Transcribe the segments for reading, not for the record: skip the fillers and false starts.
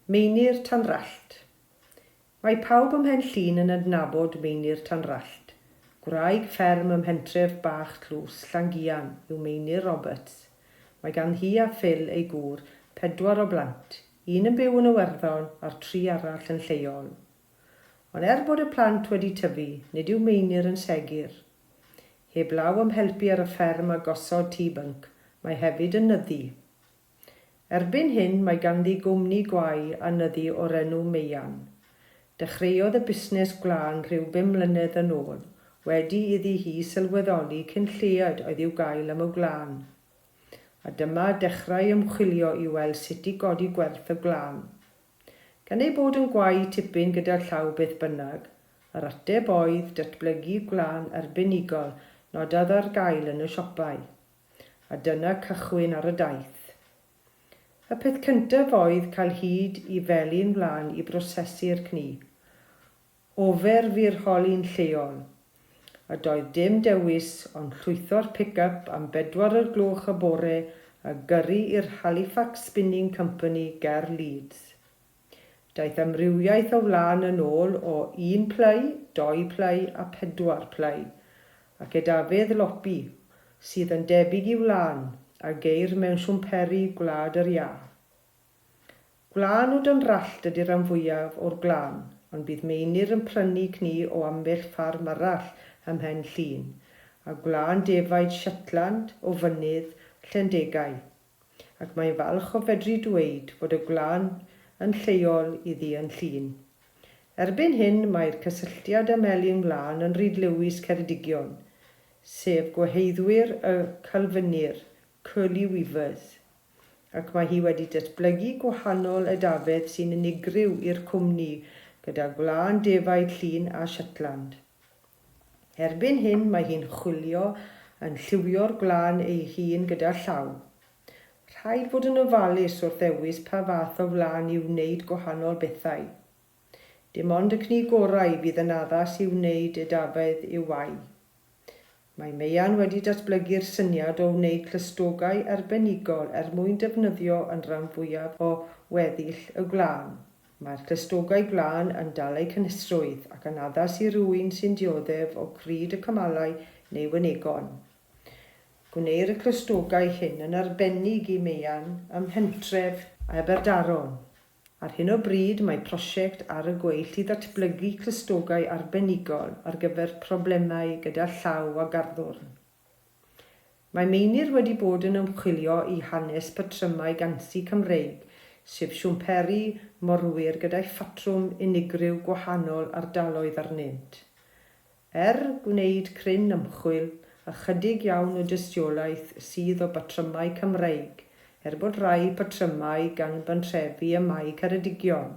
Meinir Tanrallt. Mae pawb ym Mhen Llŷn yn adnabod Meinir Tanrallt. Gwraig fferm ym mhentref bach tlws Llangian yw Meinir Roberts. Mae gan hi a Phil, ei gŵr, pedwar o blant, un yn byw yn Iwerddon a'r tri arall yn lleol. Ond er bod y plant wedi tyfu, nid yw Meinir yn segur. Heblaw am helpu ar y fferm a gosod tŷ bync, mae hefyd yn nyddu. Erbyn hyn mae ganddi gwmni gwau a nyddu o'r enw Meian. Dechreuodd y busnes gwlân rhyw bum mlynedd yn ôl, wedi iddi hi sylweddoli cyn lleied oedd i'w gael am y gwlân. A dyma dechrau ymchwilio i weld sut i godi gwerth y gwlân. Gan ei bod yn gwau tipyn gyda llaw beth bynnag, yr ateb oedd datblygu gwlân arbenigol nad oedd ar gael yn y siopau. A dyna cychwyn ar y daith. Y peth cyntaf oedd cael hyd i felin wlân i brosesu'r cnu. Ofer fu'r holi'n lleol. A doedd dim dewis ond llwytho'r pick-up am bedwar o'r gloch y bore a gyrru i'r Halifax Spinning Company ger Leeds. Daeth amrywiaeth o wlân yn ôl o un ply, dou ply a phedwar ply, ac edafedd lopi, sydd yn debyg i wlân, a geir mewn siwmperi Gwlad yr Iâ. Gwlân o Danrallt ydy'r rhan fwyaf o'r gwlân, ond bydd Meinir yn prynu cnu o ambell ffarm arall ym Mhen Llŷn, a gwlân defaid Shetland o fynydd Llendegai. ac mae'n falch o fedru dweud fod y gwlân yn lleol iddi yn Llŷn. Erbyn hyn mae'r cysylltiad â Melin Wlân yn Rhydlewis, Ceredigion, sef gweheiddwyr y Cylfynir, Curly Weavers, ac mae hi wedi datblygu gwahanol edafedd sy'n unigryw i'r cwmni gyda gwlân defaid Llŷn a Shetland. Erbyn hyn mae hi'n chwilio yn lliwio'r gwlân ei hun gyda llaw. Rhaid bod yn ofalus wrth ddewis pa fath o wlân i wneud gwahanol bethau. Dim ond y cnu gorau fydd yn addas i wneud edafedd i'w wau. Mae Meian wedi datblygu'r syniad o wneud clustogau arbenigol er mwyn defnyddio yn rhan fwyaf o weddill y gwlân. Mae'r clustogau gwlân yn dal eu cynhesrwydd ac yn addas i rywun sy'n dioddef o cryd y cymalau neu wynegon. Gwneir y clustogau hyn yn arbennig i Meian ym mhentref Aberdaron. Ar hyn o bryd mae prosiect ar y gweill i ddatblygu clustogau arbenigol ar gyfer problemau gyda llaw a garddwrn. Mae Meinir wedi bod yn ymchwilio i hanes patrymau gansi Cymreig, sef siwmperi morwyr gyda'i phatrwm unigryw gwahanol ardaloedd arnynt. Er gwneud cryn ymchwil, ychydig iawn o dystiolaeth sydd o batrymau Cymreig, er bod rhai patrymau gan bentrefi ym Mae Ceredigion.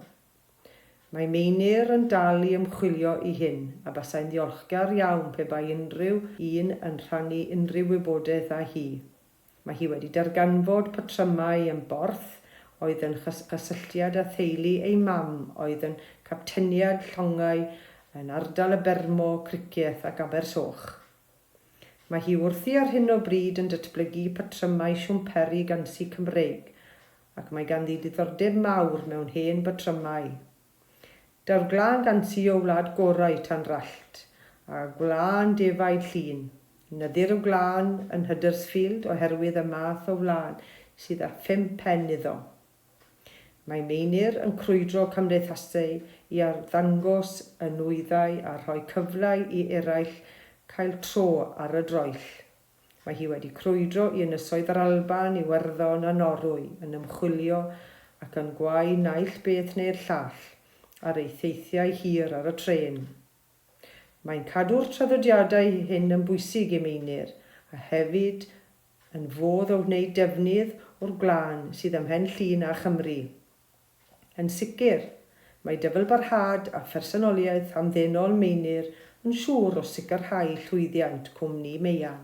Mae Meinir yn dal i ymchwilio i hyn, a basai'n ddiolchgar iawn pe bai unrhyw un yn rhannu unrhyw wybodaeth â hi. Mae hi wedi darganfod patrymau yn Borth oedd yn chysylltiad â theulu ei mam oedd yn capteniad llongau yn ardal y Bermo, Cricieth ac Abersoch. Mae hi wrthi ar hyn o bryd yn datblygu patrymau siwmperi gansi Cymreig ac mae ganddi diddordeb mawr mewn hen batrymau. Daw'r gwlân gansi o wlad gorau Tanrallt, a gwlân defaid Llŷn. Nyddir y gwlân yn Huddersfield oherwydd y math o wlân sydd â phump pen iddo. Mae Meinir yn crwydro cymdeithasau i arddangos y nwyddau a rhoi cyfle i eraill cael tro ar y droell. Mae hi wedi crwydro i ynysoedd yr Alban, Iwerddon a Norwy yn ymchwilio ac yn gwau naill beth neu'r llall ar ei theithiau hir ar y trên. Mae'n cadw'r traddodiadau hyn yn bwysig i Meinir a hefyd yn fodd o wneud defnydd o'r gwlân sydd ym Mhen Llŷn a Chymru. Yn sicr, mae dyfalbarhad a phersonoliaeth hamddenol Meinir yn siŵr o sicrhau llwyddiant cwmni Meian.